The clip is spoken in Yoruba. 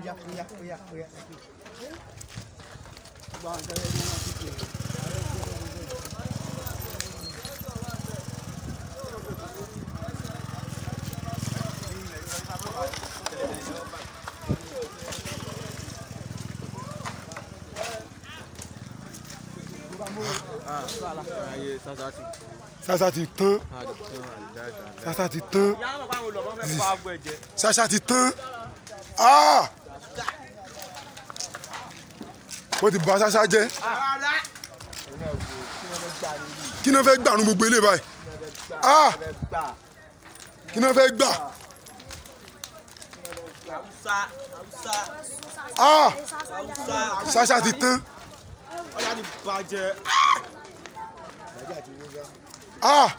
Oya oya oya oya. Gbogbo àwọn ìjọba ẹni wọn ti pè é. Sasa ti tán. Sasa ti tán. Sasa ti tán. Ah! Wọ́n ti bà Sasa jẹ́. Kí ni wọ́n fẹ́ gbà nu gbogbo ilé báyìí? Ah! Kí ni wọ́n fẹ́ gbà? Ah! Sasa ti tán. Ah!